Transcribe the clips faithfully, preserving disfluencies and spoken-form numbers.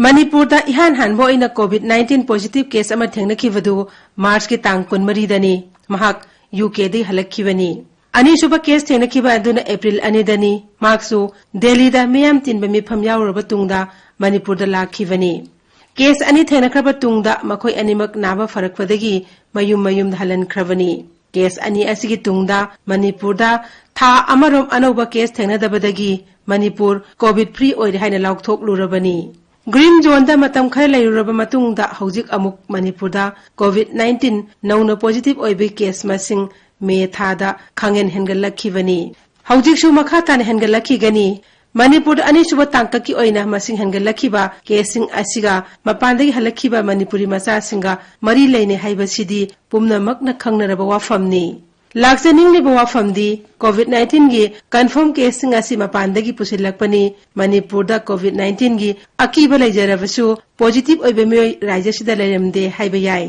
ꯃꯅꯤꯄꯨꯔꯗ ꯏꯍꯥꯟ ꯍꯥꯟꯕ ꯑꯣꯏꯅ COVID nineteen positive case ꯑꯃ ꯊꯦꯡꯅꯈꯤꯕꯗꯨ ꯃꯥꯔꯆꯀꯤ ꯇꯥꯡ ꯀꯨꯟꯃꯔꯤꯗꯅꯤ꯫ ꯃꯍꯥꯛ ꯌꯨ ꯀꯦꯗꯒꯤ ꯍꯜꯂꯛꯈꯤꯕꯅꯤ꯫ ꯑꯅꯤꯁꯨꯕ case ꯊꯦꯡꯅꯈꯤꯕ ꯑꯗꯨꯅ ꯑꯦꯄ꯭ꯔꯤꯜ ꯑꯅꯤꯗꯅꯤ꯫ ꯃꯍꯥꯛꯁꯨ ꯗꯦꯜꯂꯤꯗ ꯃꯤꯌꯥꯝ ꯇꯤꯟꯕ ꯃꯤꯐꯝ ꯌꯥꯎꯔꯨꯔꯕ ꯇꯨꯡꯗ ꯃꯅꯤꯄꯨꯔꯗ ꯂꯥꯛꯈꯤꯕꯅꯤ꯫ Case ꯑꯅꯤ ꯊꯦꯡꯅꯈ꯭ꯔꯕ ꯇꯨꯡꯗ ꯃꯈꯣꯏ ꯑꯅꯤꯃꯛ ꯅꯥꯕ ꯐꯔꯛꯄꯗꯒꯤ ꯃꯌꯨꯝ ꯃꯌꯨꯝꯗ ꯍꯜꯍꯟꯈ꯭ꯔꯕꯅꯤ꯫ Case ꯑꯅꯤ ꯑꯁꯤꯒꯤ ꯇꯨꯡꯗ ꯃꯅꯤꯄꯨꯔꯗ ꯊꯥ ꯑꯃꯔꯣꯝ ꯑꯅꯧꯕ case ꯊꯦꯡꯅꯗꯕꯗꯒꯤ ꯃꯅꯤꯄꯨꯔ COVID free ꯑꯣꯏꯔꯦ ꯍꯥꯏꯅ ꯂꯥꯎꯊꯣꯛꯂꯨꯔꯕꯅꯤ꯫ Green zoneꯗ ꯃꯇꯝ ꯈꯔ ꯂꯩꯔꯨꯔꯕ ꯃꯇꯨꯡꯗ ꯍꯧꯖꯤꯛ ꯑꯃꯨꯛ ꯃꯅꯤꯄꯨꯔꯗ COVID nineteen ꯅꯧꯅ positive ꯑꯣꯏꯕꯒꯤ case ꯃꯁꯤꯡ ꯃꯦ ꯊꯥꯗ ꯈꯪꯍꯦꯟ ꯍꯦꯟꯒꯠꯂꯛꯈꯤꯕꯅꯤ꯫ ꯍꯧꯖꯤꯛꯁꯨ ꯃꯈꯥ ꯇꯥꯅ ꯍꯦꯟꯒꯠꯂꯛꯈꯤꯒꯅꯤ꯫ ꯃꯅꯤꯄꯨꯔꯗ ꯑꯅꯤꯁꯨꯕ ꯇꯥꯡꯀꯛꯀꯤ ꯑꯣꯏꯅ ꯃꯁꯤꯡ ꯍꯦꯟꯒꯠꯂꯛꯈꯤꯕ caseꯁꯤꯡ ꯑꯁꯤꯒ ꯃꯄꯥꯟꯗꯒꯤ ꯍꯜꯂꯛꯈꯤꯕ ꯃꯅꯤꯄꯨꯔꯤ ꯃꯆꯥꯁꯤꯡꯒ ꯃꯔꯤ ꯂꯩꯅꯩ ꯍꯥꯏꯕꯁꯤꯗꯤ ꯄꯨꯝꯅꯃꯛꯅ ꯈꯪꯅꯔꯕ ꯋꯥꯐꯝꯅꯤ꯫ ꯂꯥꯛꯆꯅꯤꯡꯂꯤꯕ ꯋꯥꯐꯝꯗꯤ COVID nineteenꯒꯤ confirm caseꯁꯤꯡ ꯑꯁꯤ ꯃꯄꯥꯟꯗꯒꯤ ꯄꯨꯁꯤꯜꯂꯛꯄꯅꯤ꯫ ꯃꯅꯤꯄꯨꯔꯗ COVID nineteenꯒꯤ ꯑꯀꯤꯕ ꯂꯩꯖꯔꯕꯁꯨ positive ꯑꯣꯏꯕ ꯃꯤꯑꯣꯏ ꯔꯥꯖ꯭ꯌꯁꯤꯗ ꯂꯩꯔꯝꯗꯦ ꯍꯥꯏꯕ ꯌꯥꯏ꯫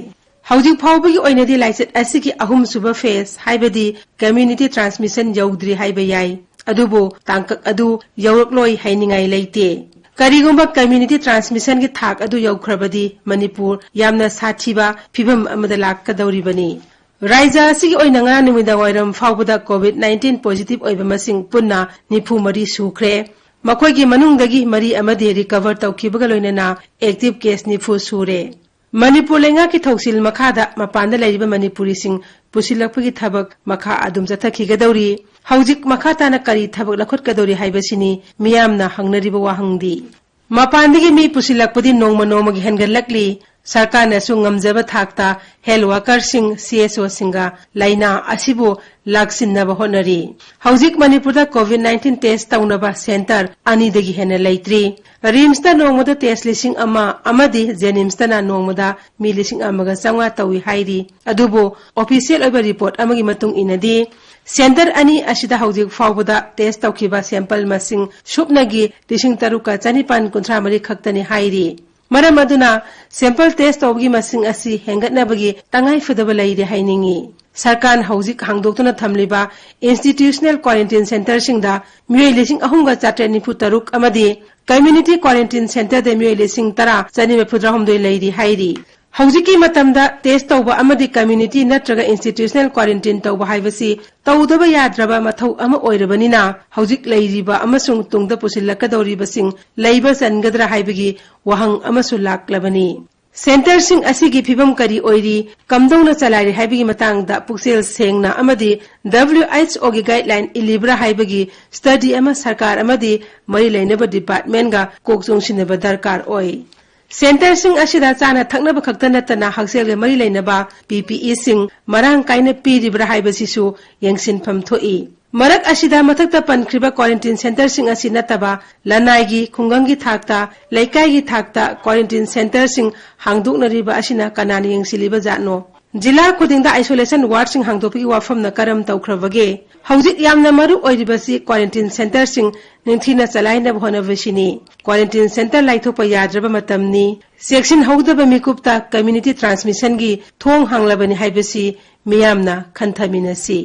ꯍꯧꯖꯤꯛ ꯐꯥꯎꯕꯒꯤ ꯑꯣꯏꯅꯗꯤ ꯂꯥꯏꯆꯠ ꯑꯁꯤꯒꯤ ꯑꯍꯨꯝꯁꯨꯕ phase, ꯍꯥꯏꯕꯗꯤ community transmission ꯌꯧꯗ꯭ꯔꯤ ꯍꯥꯏꯕ ꯌꯥꯏ꯫ ꯑꯗꯨꯕꯨ ꯇꯥꯡꯀꯛ ꯑꯗꯨ ꯌꯧꯔꯛꯂꯣꯏ ꯍꯥꯏꯅꯤꯡꯉꯥꯏ ꯂꯩꯇꯦ꯫ ꯀꯔꯤꯒꯨꯝꯕ community transmissionꯒꯤ ꯊꯥꯛ ꯑꯗꯨ ꯌꯧꯈ꯭ꯔꯕꯗꯤ ꯃꯅꯤꯄꯨꯔ ꯌꯥꯝꯅ ꯁꯥꯊꯤꯕ ꯐꯤꯚꯝ ꯑꯃꯗ ꯂꯥꯛꯀꯗꯧꯔꯤꯕꯅꯤ꯫ ꯔꯥꯖ꯭ꯌ ꯑꯁꯤꯒꯤ ꯑꯣꯏꯅ ꯉꯔꯥꯡ ꯅꯨꯃꯤꯗꯥꯡ ꯋꯥꯏꯔꯝ ꯐꯥꯎꯕꯗ COVID nineteen positive ꯑꯣꯏꯕ ꯃꯁꯤꯡ ꯄꯨꯟꯅ ꯅꯤꯐꯨ ꯃꯔꯤ ꯁꯨꯈ꯭ꯔꯦ꯫ ꯃꯈꯣꯏꯒꯤ ꯃꯅꯨꯡꯗꯒꯤ ꯃꯔꯤ ꯑꯃꯗꯤ recover ꯇꯧꯈꯤꯕꯒ ꯂꯣꯏꯅꯅ active case ꯅꯤꯐꯨ ꯁꯨꯔꯦ꯫ ꯃꯅꯤꯄꯨꯔ ꯂꯩꯉꯥꯛꯀꯤ ꯊꯧꯁꯤꯜ ꯃꯈꯥꯗ ꯃꯄꯥꯟꯗ ꯂꯩꯔꯤꯕ ꯃꯅꯤꯄꯨꯔꯤꯁꯤꯡ ꯄꯨꯁꯤꯜꯂꯛꯄꯒꯤ ꯊꯕꯛ ꯃꯈꯥ ꯑꯗꯨꯝ ꯆꯠꯊꯈꯤꯒꯗꯧꯔꯤ꯫ ꯍꯧꯖꯤꯛ ꯃꯈꯥ ꯇꯥꯅ ꯀꯔꯤ ꯊꯕꯛ ꯂꯧꯈꯠꯀꯗꯧꯔꯤ ꯍꯥꯏꯕꯁꯤꯅꯤ ꯃꯤꯌꯥꯝꯅ ꯍꯪꯅꯔꯤꯕ ꯋꯥꯍꯪꯗꯤ꯫ ꯃꯄꯥꯟꯗꯒꯤ ꯃꯤ ꯄꯨꯁꯤꯜꯂꯛꯄꯗꯤ ꯅꯣꯡꯃ ꯅꯣꯡꯃꯒꯤ ꯍꯦꯟꯒꯠꯂꯛꯂꯤ꯫ ꯁꯔꯀꯥꯔꯅꯁꯨ ꯉꯝꯖꯕ ꯊꯥꯛꯇ health workerꯁꯤꯡ, C S Oꯁꯤꯡꯒ ꯂꯥꯏꯅꯥ ꯑꯁꯤꯕꯨ ꯂꯥꯛꯁꯤꯟꯅꯕ ꯍꯣꯠꯅꯔꯤ꯫ ꯍꯧꯖꯤꯛ ꯃꯅꯤꯄꯨꯔꯗ COVID nineteen test ꯇꯧꯅꯕ center ꯑꯅꯤꯗꯒꯤ ꯍꯦꯟꯅ ꯂꯩꯇ꯭ꯔꯤ꯫ RIMSꯇ ꯅꯣꯡꯃꯗ test ꯂꯤꯁꯤꯡ ꯑꯃ ꯑꯃꯗꯤ JNIMSꯇꯅ ꯅꯣꯡꯃꯗ ꯃꯤ ꯂꯤꯁꯤꯡ ꯑꯃꯒ ꯆꯥꯝꯃꯉꯥ ꯇꯧꯏ ꯍꯥꯏꯔꯤ꯫ ꯑꯗꯨꯕꯨ official ꯑꯣꯏꯕ report ꯑꯃꯒꯤ ꯃꯇꯨꯡ ꯏꯟꯅꯗꯤ center ꯑꯅꯤ ꯑꯁꯤꯗ ꯍꯧꯖꯤꯛ ꯐꯥꯎꯕꯗ test ꯇꯧꯈꯤꯕ sample ꯃꯁꯤꯡ ꯁꯨꯞꯅꯒꯤ ꯂꯤꯁꯤꯡ ꯇꯔꯨꯛꯀ ꯆꯅꯤꯄꯥꯟ ꯀꯨꯟꯊ꯭ꯔꯥ ꯃꯔꯤ ꯈꯛꯇꯅꯤ ꯍꯥꯏꯔꯤ꯫ ꯃꯔꯝ ꯑꯗꯨꯅ sample test ꯇꯧꯕꯒꯤ ꯃꯁꯤꯡ ꯑꯁꯤ ꯍꯦꯟꯒꯠꯅꯕꯒꯤ ꯇꯉꯥꯏꯐꯗꯕ ꯂꯩꯔꯦ ꯍꯥꯏꯅꯤꯡꯏ꯫ ꯁꯔꯀꯥꯔꯅ ꯍꯧꯖꯤꯛ ꯍꯥꯡꯗꯣꯛꯇꯨꯅ ꯊꯝꯂꯤꯕ institutional quarantine centreꯁꯤꯡꯗ ꯃꯤꯑꯣꯏ ꯂꯤꯁꯤꯡ ꯑꯍꯨꯝꯒ ꯆꯥꯇ꯭ꯔꯦꯠ ꯅꯤꯐꯨ ꯇꯔꯨꯛ ꯑꯃꯗꯤ Community Quarantine Centerꯗ ꯃꯤꯑꯣꯏ ꯂꯤꯁꯤꯡ ꯇꯔꯥ ꯆꯅꯤ ꯃꯔꯤꯐꯨꯇꯔꯥꯍꯨꯝꯗꯣꯏ ꯂꯩꯔꯤ ꯍꯥꯏꯔꯤ꯫ ꯍꯧꯖꯤꯛꯀꯤ ꯃꯇꯝꯗ test ꯇꯧꯕ ꯑꯃꯗꯤ community ꯅꯠꯇ꯭ꯔꯒ institutional quarantine ꯇꯧꯕ ꯍꯥꯏꯕꯁꯤ ꯇꯧꯗꯕ ꯌꯥꯗ꯭ꯔꯕ ꯃꯊꯧ ꯑꯃ ꯑꯣꯏꯔꯕꯅꯤꯅ, ꯍꯧꯖꯤꯛ ꯂꯩꯔꯤꯕ ꯑꯃꯁꯨꯡ ꯇꯨꯡꯗ ꯄꯨꯁꯤꯜꯂꯛꯀꯗꯧꯔꯤꯕꯁꯤꯡ ꯂꯩꯕ ꯆꯟꯒꯗ꯭ꯔꯥ ꯍꯥꯏꯕꯒꯤ ꯋꯥꯍꯪ ꯑꯃꯁꯨ ꯂꯥꯛꯂꯕꯅꯤ꯫ Centerꯁꯤꯡ ꯑꯁꯤꯒꯤ ꯐꯤꯕꯝ ꯀꯔꯤ ꯑꯣꯏꯔꯤ, ꯀꯝꯗꯧꯅ ꯆꯂꯥꯏꯔꯤ ꯍꯥꯏꯕꯒꯤ ꯃꯇꯥꯡꯗ ꯄꯨꯛꯆꯦꯜ ꯁꯦꯡꯅ ꯑꯃꯗꯤ WHOꯒꯤ guideline ꯏꯜꯂꯤꯕ꯭ꯔꯥ ꯍꯥꯏꯕꯒꯤ study ꯑꯃ ꯁꯔꯀꯥꯔ ꯑꯃꯗꯤ ꯃꯔꯤ ꯂꯩꯅꯕ departmentꯒ ꯀꯣꯛ ꯆꯣꯡꯁꯤꯟꯅꯕ ꯗꯔꯀꯥꯔ ꯑꯣꯏ꯫ Centerꯁꯤꯡ ꯑꯁꯤꯗ ꯆꯥꯅ ꯊꯛꯅꯕ ꯈꯛꯇ ꯅꯠꯇꯅ ꯍꯛꯁꯦꯜꯒ ꯃꯔꯤ ꯂꯩꯅꯕ PPEꯁꯤꯡ ꯃꯔꯥꯡ ꯀꯥꯏꯅ ꯄꯤꯔꯤꯕ꯭ꯔꯥ ꯍꯥꯏꯕꯁꯤꯁꯨ ꯌꯦꯡꯁꯤꯟꯐꯝ ꯊꯣꯛꯏ꯫ ꯃꯔꯛ ꯑꯁꯤꯗ ꯃꯊꯛꯇ ꯄꯟꯈ꯭ꯔꯤꯕ quarantine centerꯁꯤꯡ ꯑꯁꯤ ꯅꯠꯇꯕ ꯂꯅꯥꯏꯒꯤ, ꯈꯨꯡꯒꯪꯒꯤ ꯊꯥꯛꯇ, ꯂꯩꯀꯥꯏꯒꯤ ꯊꯥꯛꯇ quarantine centerꯁꯤꯡ ꯍꯥꯡꯗꯣꯛꯅꯔꯤꯕ ꯑꯁꯤꯅ ꯀꯅꯥꯅ ꯌꯦꯡꯁꯤꯜꯂꯤꯕ ꯖꯥꯠꯅꯣ? ꯖꯤꯂꯥ ꯈꯨꯗꯤꯡꯗ isolation wardꯁꯤꯡ ꯍꯥꯡꯗꯣꯛꯄꯒꯤ ꯋꯥꯐꯝꯅ ꯀꯔꯝ ꯇꯧꯈ꯭ꯔꯕꯒꯦ? ꯍꯧꯖꯤꯛ ꯌꯥꯝꯅ ꯃꯔꯨ ꯑꯣꯏꯔꯤꯕꯁꯤ quarantine centerꯁꯤꯡ ꯅꯤꯡꯊꯤꯅ ꯆꯂꯥꯏꯅꯕ ꯍꯣꯠꯅꯕꯁꯤꯅꯤ꯫ Quarantine center ꯂꯥꯏꯊꯣꯛꯄ ꯌꯥꯗ꯭ꯔꯕ ꯃꯇꯝꯅꯤ꯫ ꯆꯦꯛꯁꯤꯟꯍꯧꯗꯕ ꯃꯤꯀꯨꯞꯇ community transmissionꯒꯤ ꯊꯣꯡ ꯍꯥꯡꯂꯕꯅꯤ ꯍꯥꯏꯕꯁꯤ ꯃꯤꯌꯥꯝꯅ ꯈꯟꯊꯃꯤꯟꯅꯁꯤ꯫